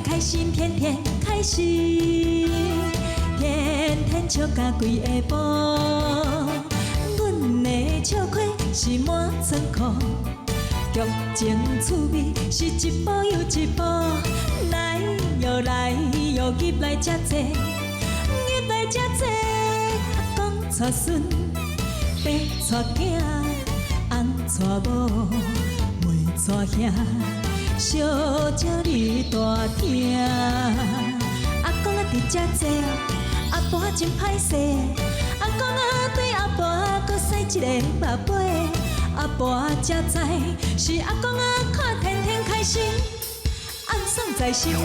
開心，天天開心，天天笑甲規下晡。阮的笑虧是滿倉庫，劇情趣味是一步又一步。來喲來喲，入來遮濟，入來遮濟。阿公帶孫，爸帶囝，翁帶某，妹帶兄，小招你大廳。阿公啊，佇遮坐，阿婆真歹勢。阿公啊，對阿婆閣使一个目尾，阿婆才知是阿公啊看天天開心，暗爽在心內。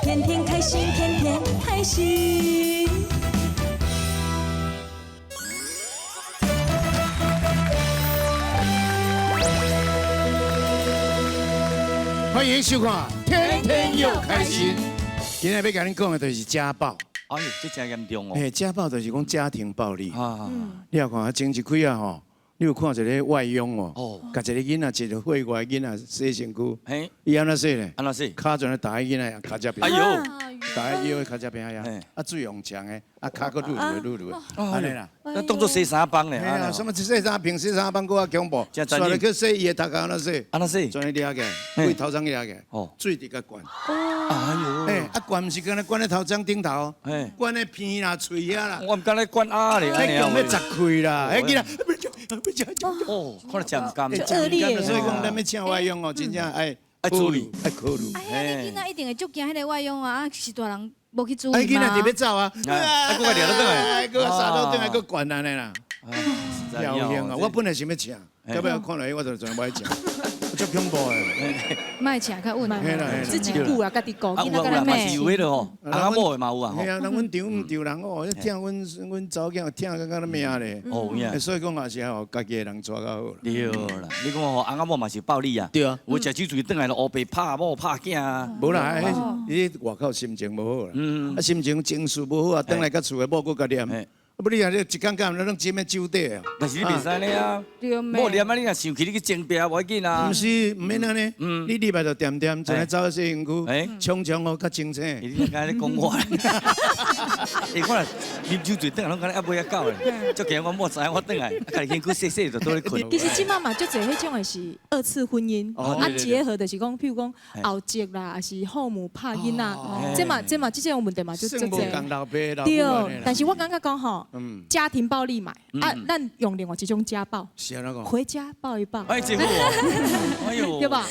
天天開心，天天開心。歡迎收看《天天又開心》。今日欲共恁講的就是家暴。哎呦，這真嚴重哦！嘿，家暴就是講家庭暴力。你也看啊，前一幾啊吼，你有看一个外傭哦，共一个囡仔，一個歲外囡仔洗身軀，伊按怎洗咧？按怎洗？跤全咧踏彼囡仔跤脊邊。哎呦！踏彼腰的跤脊邊呀，啊水用強的，啊跤閣擼擼擼擼，按呢啦。那當作洗衫枋咧。啊，什麼洗衫瓶、洗衫枋閣較恐怖。煞來去洗伊的頭殼按怎洗？按怎洗？全咧掠起來，規頭鬃掠起來，水直共灌。哎呦！哎，啊灌毋是干焦灌咧頭鬃頂頭，灌咧鼻啦、喙遐啦。我毋敢咧灌鴨咧，彼強欲齜開啦，彼囡仔。哦，看來真毋甘。真毋甘，所以講咱欲請外傭哦，真正愛愛處理，愛考慮。啊，遐你囡仔一定會足驚彼个外傭啊，啊是大人無去注意啊，囡仔就欲走啊，啊，閣掠倒轉來，閣殺倒轉來，閣灌按呢啦。要命啊！我本來想欲請，到尾我看落去，我就全無愛請，足恐怖的。莫請較穩，自己顧啊，家己顧。啊有啊有啊，嘛是有彼个吼，翁仔某的嘛有啊。嘿啊，人阮丈母丈人哦，疼阮阮查某囝疼甲敢若命咧。哦，有影。所以講也是吼，家己的人帶較好。對啦，你講吼，翁仔某嘛是暴力啊。對啊。有食酒醉轉來就烏白拍某拍囝啊。無啦，彼外口心情無好啦。啊，心情情緒無好啊，轉來到厝的某閣共念。不，你若你一工到晚攏斟咧酒底啊！但是你袂使按呢啊，某念啊，你若生氣，你去爭辯無要緊啊。毋是，毋免按呢。你禮拜就恬恬，陣來走去洗身軀，沖沖好較清醒。你敢咧講我？欸，我若啉酒醉，轉來攏敢若抑尾仔狗咧，足驚我某知影我轉來，家己身軀洗洗就倒咧睏。其實這擺嘛足濟彼種的是二次婚姻，啊結合就是講，譬如講後籍啦，抑是後母拍囡仔，這嘛這嘛這種問題嘛就足濟。老爸老對，但是我感覺講吼。家庭暴力嘛，啊，咱用另外一種家暴，回家抱一抱，哎，這好哦，哎呦，對吧？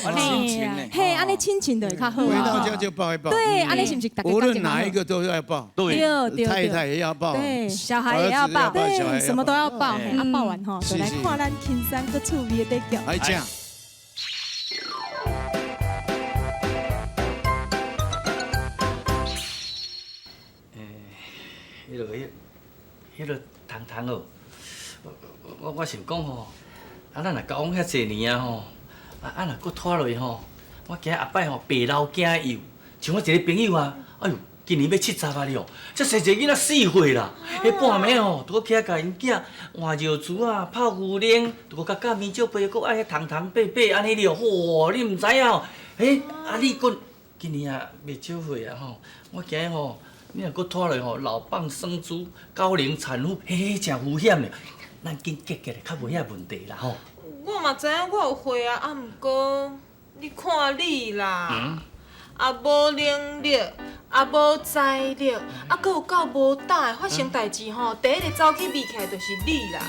嘿，按呢親情就會較好。回到家就抱一抱，對，按呢是毋是？無論哪一個都要抱，對，太太也要抱，對，小孩也要抱，對，什麼都要抱。啊，抱完吼，就來看咱輕鬆閣趣味的短劇。來講。欸，彼个彤彤哦，我想講吼，啊，咱若交往遐濟年啊吼，啊若閣拖落去吼，我驚後擺吼白老驚幼。像我一个朋友啊，哎喲，今年欲70啊了，才生一个囡仔4歲啦，彼半暝吼，拄閣起來共𪜶囝換尿苴仔、泡牛奶，拄閣共加麵酒杯，閣愛遐彤彤白白按呢了，哇，你毋知影哦，欸，啊你閣今年也袂少歲啊吼，我驚吼。你若閣拖落吼，老蚌生珠，高齡產婦，彼真危險咧。咱緊結結咧，較無遐問題啦吼。我嘛知影我有歲啊，啊，毋過你看你啦，也無能力，也無財力，啊，閣有夠無膽的，發生代誌吼，第一个走去避起來就是你啦。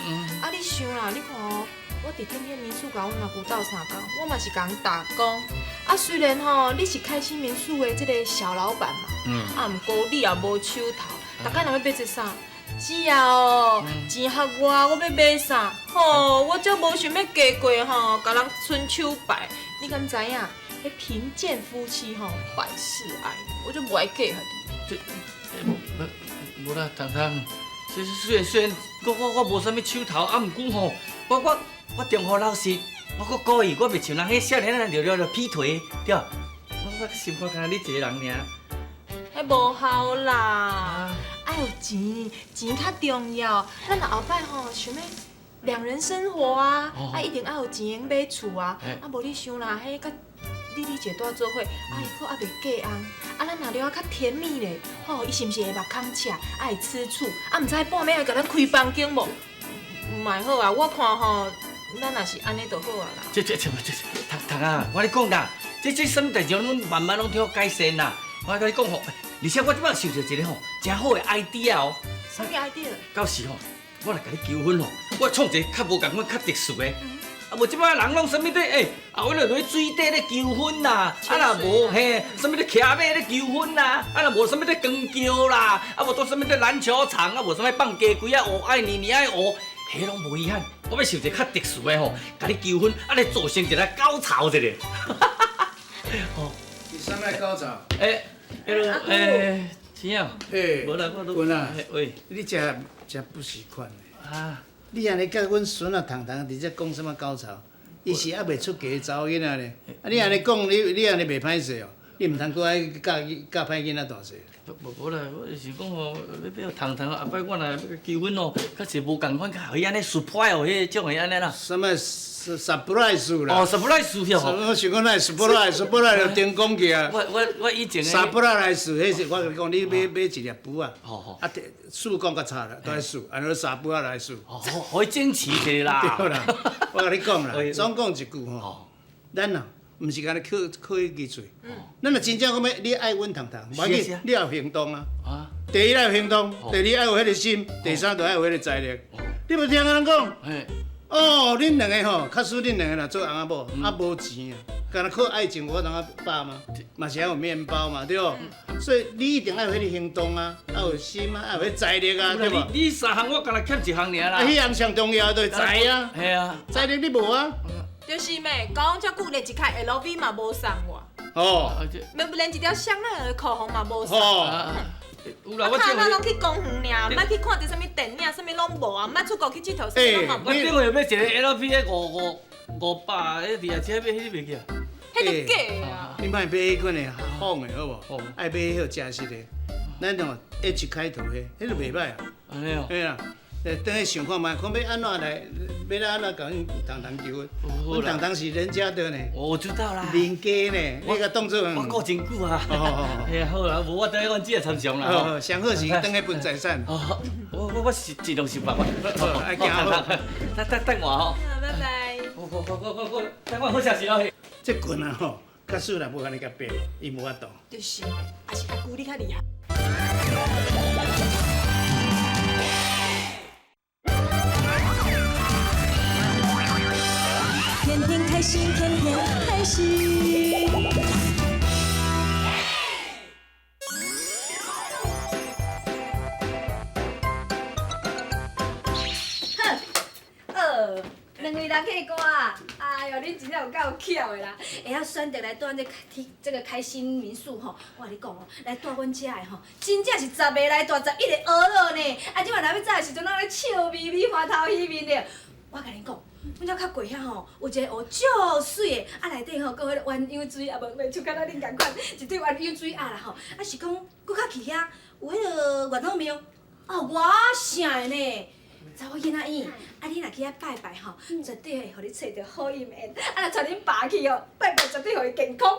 啊，你想啦，你看哦，我佇天天民宿共阮阿舅鬥相共，我嘛是共人打工。啊，雖然吼你是開心民宿的這個小老闆嘛。啊，毋過你也無手頭，逐工若欲買一啥，只要錢合我，我欲買啥，吼，我才無想欲加過吼，共人伸手牌。你敢知影？彼貧賤夫妻吼，百事哀，我就無愛嫁予你。這，無啦，彤彤，雖然我無啥物手頭，啊，毋過吼，我忠厚老實，我閣故意，我袂像人彼少年仔著著劈腿，對。我心肝干焦你一个人爾。彼無效啦，愛有錢，錢較重要。咱若後擺吼想欲两人生活啊，啊一定爱有钱用买厝啊，啊无你想啦，彼佮你你姐住做伙，啊伊阁犹未嫁翁，啊咱若了较甜蜜咧，吼，伊是毋是会目空赤，啊会吃醋，啊毋知半暝会共咱开房间无？嘛好啊，我看吼，咱若是按呢就好啊啦。这这这这，糖糖啊，我咧讲啦，这这啥物代志拢慢慢拢替我改善啦。我共你讲吼，而且我这摆想著一个吼，诚好的 idea 哦。啥物 idea？到时吼，我来共你求婚吼，我创一个较无仝款、较特殊的。啊，无这摆人拢啥物咧？欸，后尾落水底咧求婚啦，啊若无嘿，啥物咧骑马咧求婚啦，啊若无啥物咧钢桥啦，啊无都啥物咧篮球场，啊无啥物放鸡龟啊，学爱年年爱学，彼拢无遗憾。我欲想一个较特殊的吼，共你求婚，啊来造成一个高潮一下。哦，是啥物高潮？欸，彼个欸，钱啊，欸，无啦，我都滚啊，喂，你这真不习惯嘞。啊。你按呢佮阮孙仔糖糖伫这讲啥物高潮？伊是犹未出嫁的查某囡仔呢。啊，你按呢讲，你你按呢袂歹势哦。你毋通阁爱教教歹囡仔大细。无无啦，我就是讲吼，欲欲糖糖后摆我若欲求婚哦，较是无仝款，较予伊按呢 surprise 哦，彼种的按呢啦。啥物 surprise 啦？哦，surprise 哦。我想讲哪会 surprise，surprise 就成功去啊。我以前。 surprise 彼是我共你讲，你买买一粒布仔，啊，数讲较差啦，都爱数，按呢纱布仔来数。哦，予伊整齐一下啦。对啦，我共你讲啦，总讲一句吼，咱啊，毋是干焦靠靠彼支喙，咱若真正讲欲你爱阮糖糖，无要紧，你也有行动啊。第一爱有行动，第二爱有彼个心，第三就爱有彼个财力。你无听人讲？哦，恁两个吼，假使恁两个若做翁仔某，啊无钱啊，干焦靠爱情有法通饱吗？嘛是爱有面包嘛，对无？所以你一定爱有彼个行动啊，爱有心啊，爱有彼个财力啊，对无？你三项我干焦欠一项尔啦。啊，彼项上重要就是财啊。嘿啊。财力你无啊？就是嘛，讲遮久连一开 LV 嘛无送我。哦。连一条香奈儿的口红嘛无送。哦。有啦，我顶下拢去公园尔，毋捌去看著啥物电影，啥物拢无啊，毋捌出国去𨑨迌，啥物拢嘛无。我顶回买一个 LV 的五五五百，彼伫下车买彼个袂记啊？彼个假的啊！你莫买彼款的仿的好无？爱买彼个真实的。咱哦 H 开头的，彼个袂䆀啊。按呢哦。嘿啦，转去想看觅，看欲按怎来，欲按怎共阮糖糖求婚？阮糖糖是人家的呢。我知道啦。邻家呢，你共当做。我顾真久啊。嘿啊，好啦，无我等下阮姊会参详啦。好，上好是转去分财产。我是尽量想办法。爱行好。等等等我吼。拜拜。我，等我好消息哦。这群啊吼，假使若无按呢共变，伊无法度。就是，也是阿姑你较厉害。天天开心，天天开心。好，两位人客官，哎哟，恁真正有够巧的啦，会晓选择来住这个开心民宿吼。我共你讲哦，来住阮遮的吼，真正是10个来住11个学乐呢。啊，这摆若欲走的时阵，拢咧笑眯眯、欢头喜面的。我共恁讲，阮遮较过遐吼，有一个湖足媠的，啊内底吼，阁有彼个鸳鸯水，啊无袂像敢若恁仝款，一对鸳鸯水鸭啦吼。啊是讲，阁较去遐有彼个月老庙，哦，偌圣的呢。查某囡仔伊，啊你若去遐拜拜吼，绝对会予你揣著好姻缘。啊若带恁爸去哦，拜拜绝对予伊健康。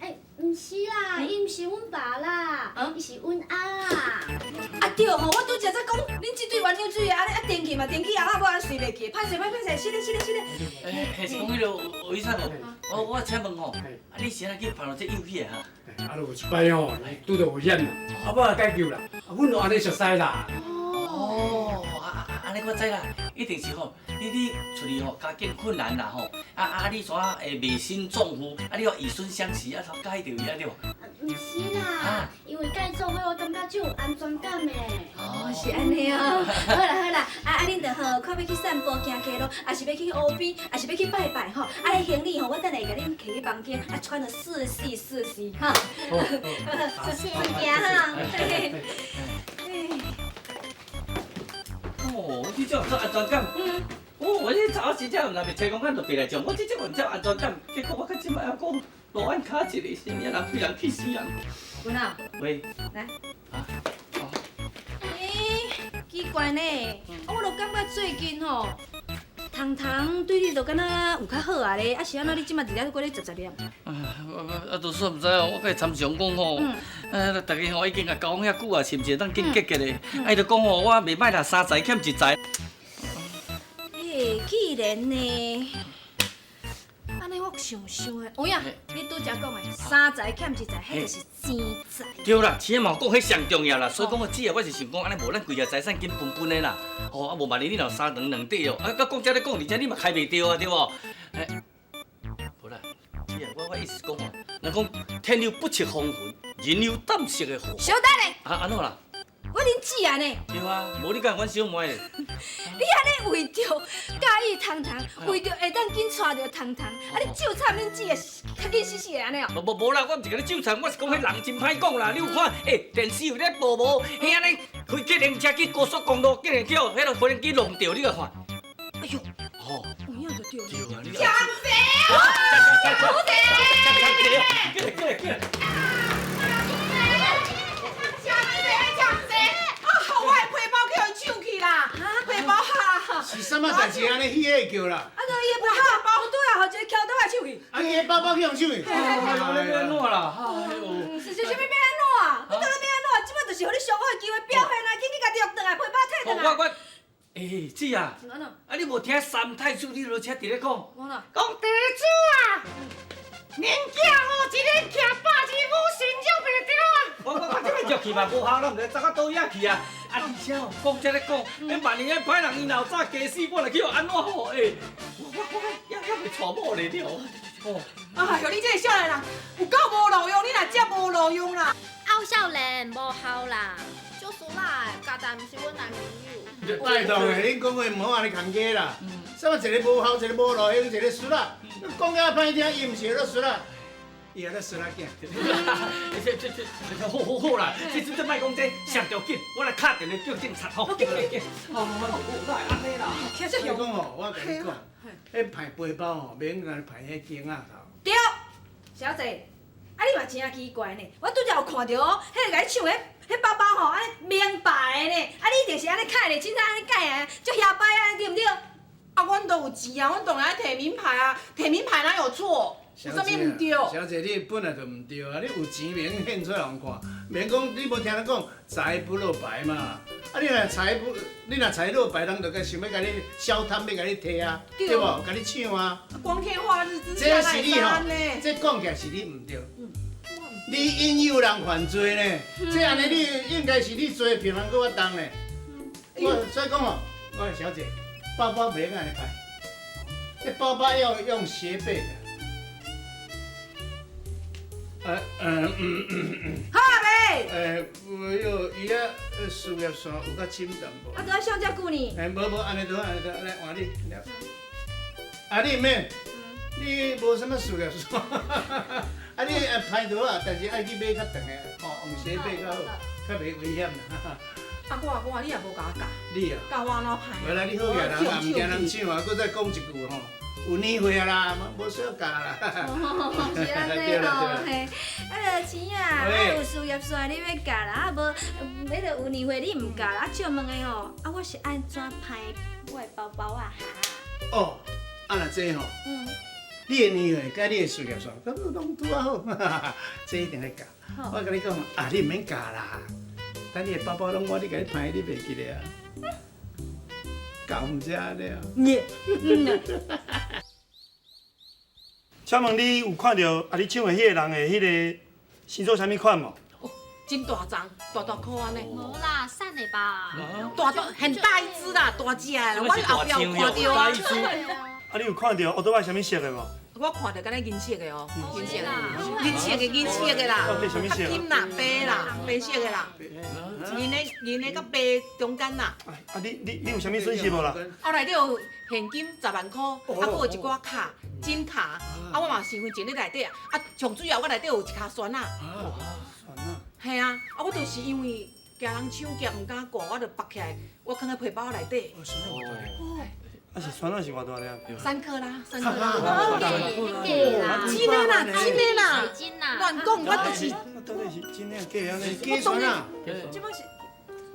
欸，毋是啦，伊毋是阮爸啦，伊是阮翁啦。啊对吼，我拄才才讲，恁这对鸳鸯水的，按呢啊登记嘛，登记翁仔某按随袂记，歹势歹歹势，是咧是咧是咧。欸，是讲彼个吴医生哦，我请问吼，啊你是按怎去碰著这幼齿的哈？啊，有一摆吼，拄著危险啦，啊，我来解救啦，啊，阮就按呢熟似啦。哦，按呢我知啦，一定是吼，你厝里吼家境困难啦吼，啊你怎会未身壮夫，啊你又以身相许，啊才解著伊啊对无？毋是啦，因为佮伊做伙，我感觉足有安全感的。哦，是按呢哦。好啦好啦，啊恁著吼，看欲去散步、行街路，抑是欲去湖边，抑是欲去拜拜吼。啊，彼行李吼，我等下会共恁提去房间，啊穿著四四四四哈。先行哈。哦，你这有足安全感。哦，我这早时才毋若袂吹讲，咱就白来讲。我这这有足安全感，结果我到这摆犹阁路按跤一个，啥物人被人气死人。文啊。喂。来。啊。欸，奇怪呢，我就感觉最近吼，糖糖对你都敢若有較好啊咧，啊是按怎你這馬佇遮閣咧雜雜念？啊，就煞毋知哦，我佮伊參詳講吼，啊，逐家吼已經共交往遐久啊，是毋是會當緊結結的？啊，伊就講吼，我袂歹啦，三才欠一才。欸，既然呢，按呢我想想的，有影，你拄才講的三才欠一才，彼就是錢財。對啦，錢嘛有講彼上重要啦，所以講我姊啊，我是想講按呢無咱規個財產緊分分的啦。吼，啊無萬一你若三長兩短哦，啊，佮講這咧講，而且你嘛開袂著啊，對無？欸，無啦，姊啊，我意思講吼，人講天有不測風雲，人有膽識的禍。小等下，啊，按怎啦？我恁姊啊呢？對啊，無你敢阮小妹咧？你按呢為著佮意糖糖，為著會當緊娶著糖糖，啊你咒慘恁姊的較緊死死的按呢哦？無無無啦，我毋是共你咒慘，我是講彼人真歹講啦。你有看？欸，電視有咧播無？彼按呢開計程車去高速公路，竟然叫彼个無人機弄著，你共看。哎喲，吼，有影就對。對啊，你。強勢哦！強勢！強勢哦！過來過來過來。強勢強勢！啊，我的皮包去予搶去啦！皮包哈！是啥物代誌按呢彼个叫啦？啊，就伊的包包拄啊，予一个蹺刀仔搶去。啊，伊的包包去予搶去。哎呦，你欲按怎啦？哎呦！是是啥物欲按怎？你到底欲按怎？這擺就是予你上好的機會表現啊！緊去共掠轉來，皮包提轉來。我我，欸，姊啊，是按怎？啊你無聽三太子你落車佇咧講？講哪？講地主啊，恁囝吼一日徛125神鸟袂著啊！我這擺入去嘛無效，咱毋知走到佗位去啊！啊，而且吼，講這咧講，彼萬一彼歹人伊若有早假死，我若去予按怎吼？欸，我猶未娶某咧，你哦。哎喲，你這个少年人有夠無路用，你若遮無路用啦！敖少年無效啦，就輸啦，教但毋是阮男朋友。拜託的，恁講話毋好按呢刡雞啦。啥物一个無效，一个無路用，一个輸啦。講遮歹聽，伊毋是咧輸啦，伊也咧輸啦囝。這這這，好好好啦，這這這莫講這，上著緊，我來敲電話叫警察吼。緊緊緊，好好好，哪會按呢啦？所以講吼，我共你講，彼歹背包吼，免共你歹彼肩仔頭。對，小姐，啊你嘛真奇怪呢，我拄才有看著哦，彼个共你搶彼彼包包吼，按呢名牌的呢，啊你一定是按呢開咧，凊彩按呢改啊，足遐擺按呢對毋對？啊，阮都有錢啊，阮當然愛提名牌啊，提名牌哪有錯？有啥物毋對？小姐，你本來就毋對啊！你有錢袂用顯出來予人看，免講你無聽人講財不露白嘛。啊，你若財不，你若財露白，人就共想欲共你小貪，欲共你提啊，對無？共你搶啊！光天化日之下，這是你吼，這講起來是你毋對。你引誘人犯罪呢？這按呢你應該是你罪平衡閣較重呢。我所以講吼，我小姐，包包袂用按呢歹，這包包要用斜背的。好啊未？欸，喲，伊遐事業線有較深淡薄。啊，都愛上遮久呢？欸，無無，按呢就好，按呢就好，來換你。啊，你毋免，你無啥物事業線。啊，你歹就好啊，但是愛去買較長的，吼，用斜背較好，較袂危險啦。啊，我你也無共我教。你啊？教我按怎歹？無啦，你好額人也毋驚人搶啊，閣再講一句吼。有年歲啊啦，無需要教啦。是按呢吼，嘿，啊，就錢啊，啊有事業線你欲教啦，啊無，彼个有年歲你毋教啦，啊借問的吼，啊我是按怎歹我的包包啊哈？哦，啊若這吼，你的年歲佮你的事業線，敢攏拄仔好，這一定愛教。我共你講，啊你毋免教啦，等你的包包攏我咧共你歹，你袂記得啊？教毋是按呢啊？請問你有看著啊？你搶的彼个人的彼个身做啥物款無？哦，真大張，大大箍按呢。無啦，散的吧。大大很大一隻啦，大隻的啦，我後壁有看著啊。啊，你有看著烏多仔啥物色的無？我看著敢若銀色的哦，銀色的，銀色的，銀色的啦，較金啦，白啦，白色的啦，銀的銀的佮白中間啦。啊，你有啥物損失無啦？啊，內底有現金10萬箍，啊，閣有一寡卡，金卡，啊，我嘛身份證咧內底啊，上主要我內底有一跤旋仔。旋仔。嘿啊，啊，我就是因為驚人搶劫，毋敢掛，我就縛起來，我囥佇皮包內底。哦。啊是旋仔是偌大粒？3克拉，3克拉。假啦，真的啦，真的啦，真啦。亂講，我就是。到底是真的假的？假旋仔。這擺是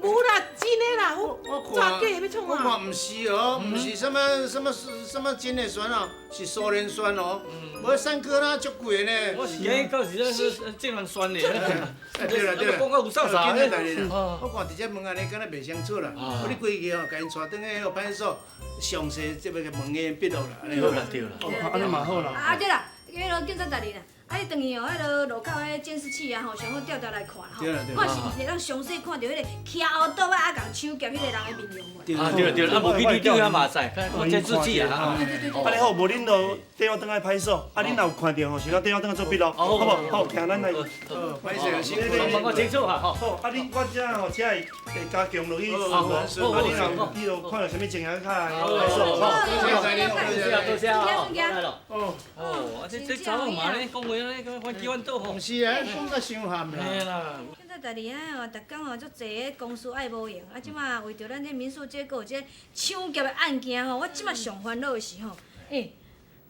無啦，真的啦，我詐假欲創我啊？看毋是哦，毋是啥物啥物啥物真的蒜哦，是蘇聯蒜哦。無三哥啦，足貴的呢。我是驚到時陣這人蒜咧。對啦對啦，講到有啥啥咧？我看佇這問按呢，敢若袂清楚啦。我你規去吼，共𪜶帶轉去彼派出所，詳細這個問的筆錄啦。對啦對啦。哦，按呢嘛好啦。啊對啦，彼个警察大人啊，啊你轉去哦，彼个路口彼監視器啊吼，上好調調來看啦吼，看是毋是會當詳細看著彼个騎烏托仔啊，共搶劫彼個人的面容無？啊對對，啊無去你頂遐嘛會使，看監視器啊。按呢好，無恁就綴我轉來派出所，啊恁若有看著吼，先來綴我轉來做筆錄，好無？好，聽咱來。歹勢，辛苦。我清楚啊，吼。好，啊恁我這吼，這會加強落去巡邏，啊恁若有你著看著啥物情形較來派出所。好，多謝多謝啊。哦哦，啊這查某嘛咧講話咧，反叫阮倒吼。毋是啊，講甲傷含啦。嘿啦。警察大人啊，逐工吼足濟个公事愛無閒，啊這馬為著咱這民宿這閣有這搶劫的案件吼，我這馬上煩惱的是吼，欸，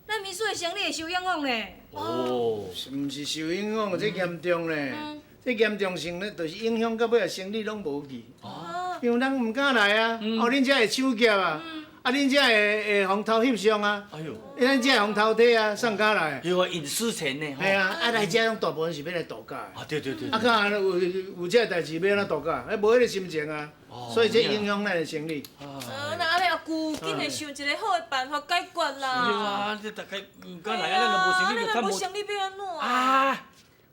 咱民宿的生意會受影響呢。哦，毋是受影響，這嚴重咧。這嚴重性咧，就是影響到尾仔生意攏無去。哦。因為人毋敢來啊，哦，恁遮會搶劫啊。啊！恁遮會予偷翕相啊？哎喲！咱遮會予偷提啊，啥敢來？有啊，隱私權呢。係啊，啊來遮攏大部分是欲來度假。啊對對對。啊，敢有這代誌欲按怎度假？無彼个心情啊，所以這影響咱的生意。那按呢阿舅，緊來想一個好的辦法解決啦。對啊，這大家毋敢來，啊，咱若無生意就較無。無生意欲按怎？啊！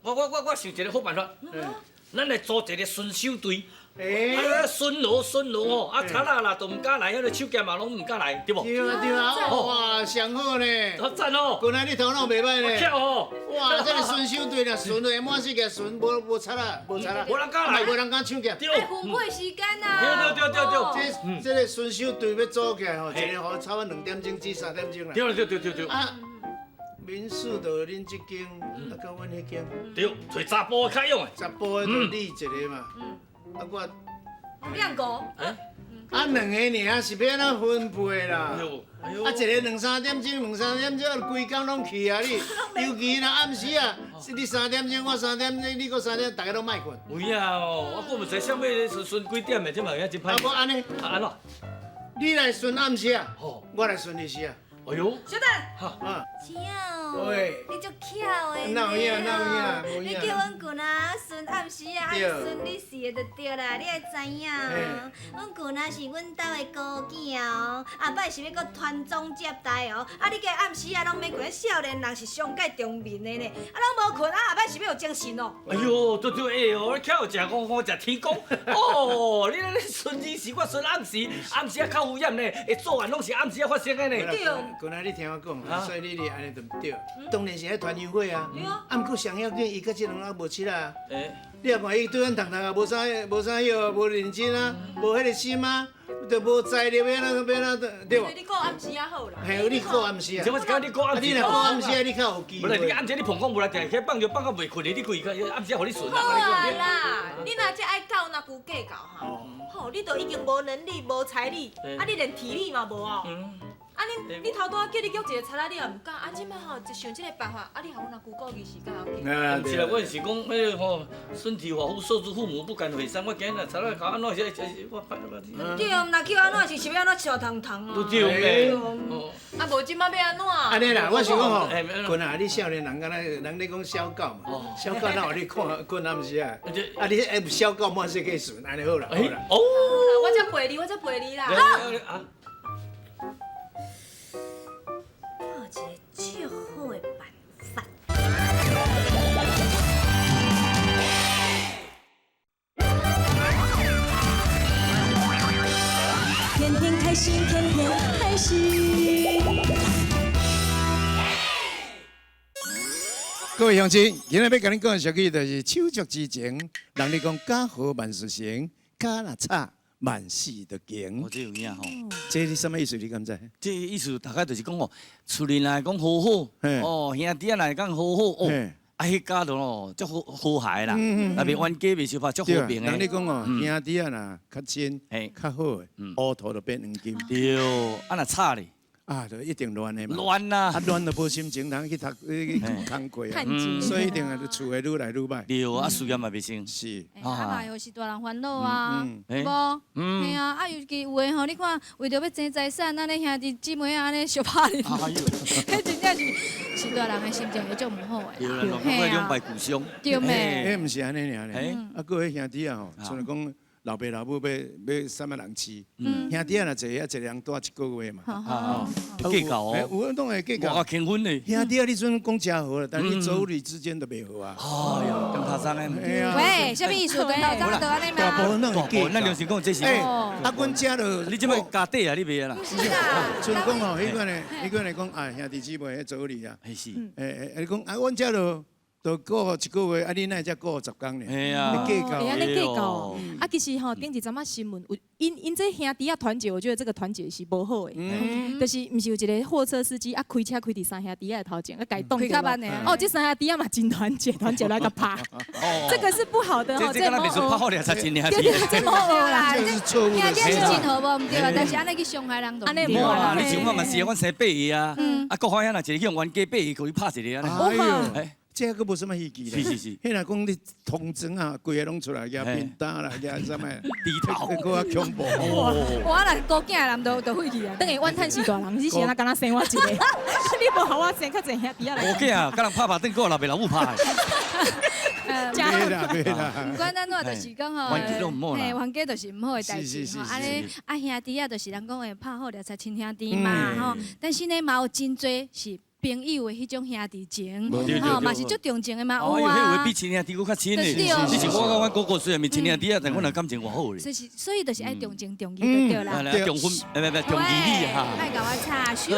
我想一個好辦法，咱來組一個巡守隊。啊，巡邏巡邏吼，啊，賊仔啦都毋敢來，彼个手劍嘛攏毋敢來，對無？對啊對啊，哇，上好呢！好讚哦！近來你頭腦袂歹呢。巧哦！哇，這个巡守隊若巡落滿世界巡，無賊仔，無賊仔，無人敢來，無人敢搶劫。對。分配時間啊！對對對對。這個巡守隊欲組起來吼，一個予差不多2點鐘至3點鐘啦。對對對對對。啊，民宿就恁這間，啊，佮阮彼間。對，揣查埔的較勇的。查埔的就你一個嘛。啊我兩個，啊兩個爾是欲按怎分配啦？啊一个兩三點鐘，兩三點鐘，規工攏去啊你，尤其若暗時啊，你3點鐘，我3點鐘，你閣3點，大家攏莫睏。有影哦，我閣毋知啥物巡幾點的，這嘛有影真歹。啊無按呢？啊按怎？你來巡暗時啊，我來巡日時啊。哎喲，小等，啊，巧，喂，你足巧的，哪有影，哪有影，你叫阮舅仔巡暗时啊，啊巡日时的就對啦，你愛知影哦。阮舅仔是阮兜的孤囝哦，後擺是欲閣傳宗接代哦。啊，你計暗時啊攏免睏，少年人是上蓋長眠的呢，啊攏無睏，啊後擺是欲有精神哦。哎喲，對對，哎喲，你巧食五五食天公，哦，你咧巡日時，我巡暗時，暗時啊較有險呢，會作案攏是暗時啊發生的呢。對。剛才你聽我講，所以你按呢就毋對。當然是彼團友會啊，啊，毋過上要緊，伊佮這兩个無七啊。你也看伊對阮糖糖也無啥無啥彼個，無認真啊，無彼个心啊，就無財力欲按怎欲按怎對無？你顧暗時仔好啦。嘿，你顧暗時啊。我是講你顧暗時。你若顧暗時啊，你較有機會。無啦，你暗時你碰講無來，定起放著放到袂睏的，你規個暗時予你巡啊。好啊啦，你若這愛鬥，若牛計較哈，吼，你都已經無能力、無財力，啊，你連體力嘛無哦。啊！你頭拄仔叫你約一個賊仔，你也毋敢。啊，這擺吼，一想這個辦法，啊，你予阮阿舅顧伊是較要緊。毋是啦，我是講彼个吼，身體髮膚受之父母，不敢毀傷。我今日賊仔搞按怎是，我對，若叫按怎是欲按怎笑糖糖啊？對对。啊，無這擺欲按怎？按呢啦，我想講吼，睏啊，你少年人敢若人咧講小狗嘛，小狗哪有咧看睏暗時啊？啊，你欸小狗滿世界巡，按呢好啦，好啦。哦。我才陪你，我才陪你啦。一个足好的辦法。天天開心，天天開心。各位鄉親，今日欲共恁講的俗語就是手足之情。人咧講家和萬事成，家若吵，萬事就窮。哦，這有影吼。這是啥物意思？你敢知？這意思大概就是講吼，厝裡若講和好，哦，兄弟仔若講和好，哦，啊，彼家就吼足和和諧啦，若袂冤家袂相拍，足和平的。人咧講哦，兄弟仔若較親，較好，烏塗就變黃金。對，啊若吵咧，啊，就一定乱的嘛。乱啊！啊，乱就無心情通去讀去工課啊，所以一定係厝會愈來愈歹。對啊，事業嘛袂成。是。啊嘛，又是大人煩惱啊，無？嘿啊，啊尤其有的吼，你看為著欲爭財產，按呢兄弟姊妹按呢相拍咧，彼真正是是大人的心情會足毋好的。對啦，攏兩敗俱傷。對咩？彼毋是按呢爾咧，啊，閣彼兄弟啊吼，像講。老爸老母欲啥物人飼？兄弟仔若濟，遐一個人蹛一個月嘛。啊，計較哦，有攏會計較。我結婚咧。兄弟仔，你陣講誠和啦，但是妯娌之間都袂和啊。哎呦，當頭鬃的。喂，啥物意思？當頭鬃就按呢嘛？大部分攏會計較。咱良心講，這是。啊，阮遮就你這擺家底啊，你袂啊啦？是啦。像講吼，彼款的，彼款的講啊，兄弟姊妹彼妯娌啊。是。你講啊，阮遮就。都顧一個月，啊，你哪會才顧10工爾？嘿啊，計較，會按呢計較。啊，其實吼，頂一陣仔新聞有𪜶𪜶這兄弟仔團結，我覺得這個團結是無好的。就是毋是有一個貨車司機啊，開車開佇三兄弟仔的頭前，啊，共伊擋著。哦，這三兄弟仔嘛真團結，團結來共拍。這個是不好的吼，這個袂輸拍好掠才真兄弟。對對，這無好啦。這是錯誤的。兄弟是真好無毋對啊，但是按呢去傷害人就按呢無啦。你像我嘛是，阮生八個啊，啊，國華兄若一個去冤家八個，予伊拍一個啊。這閣無啥物稀奇咧。是是是。彼若講你通裝啊，規个攏出來，舉扁擔啦，舉啥物？低頭。閣較恐怖。我若孤囝的人就廢去啊。等於怨嘆是大人，你是按怎敢若生我一個？你無予我生較濟兄弟仔來。孤囝啊，佮人拍拍轉過老爸老母拍。袂啦袂啦。毋管按怎，就是講吼，嘿，冤家就是毋好的代誌吼。按呢，啊兄弟仔就是人講的拍好掠才親兄弟嘛吼。但是呢，嘛有真濟是。朋友的彼種兄弟情，吼嘛是足重情的嘛，有啊。彼有的比親兄弟閣較親咧。你像我佮阮哥哥雖然毋是親兄弟仔，但阮俩感情偌好咧。所以所以就是愛重情重義就對啦。重分，毋重義理哈。莫共我插手一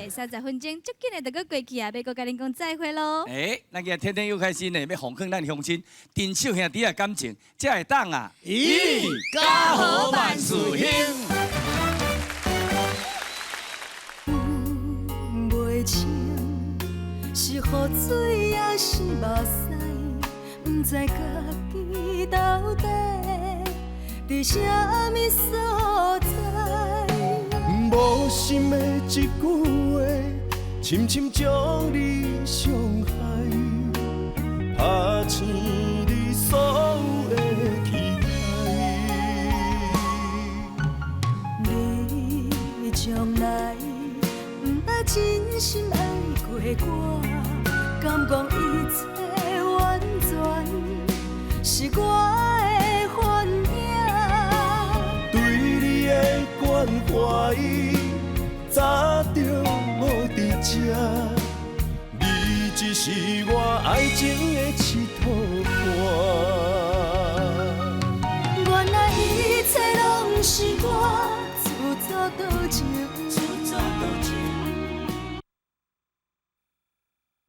下，30分鐘足緊的就閣過去啊，欲閣共恁講再會囉。欸，咱今日天天又開心呢，欲奉勸咱鄉親珍惜兄弟仔感情，才會當啊。咦，家和萬事興。是雨水抑是目屎，毋知家己到底佇啥物所在。無心的一句話，深深將你傷害，拍醒你所有的期待。你從來毋捌真心愛過我。敢講一切完全是我的幻影，對你的關懷早就無佇這，你只是我愛情的刺塗伴。原來一切攏是我自作多情，自作多情。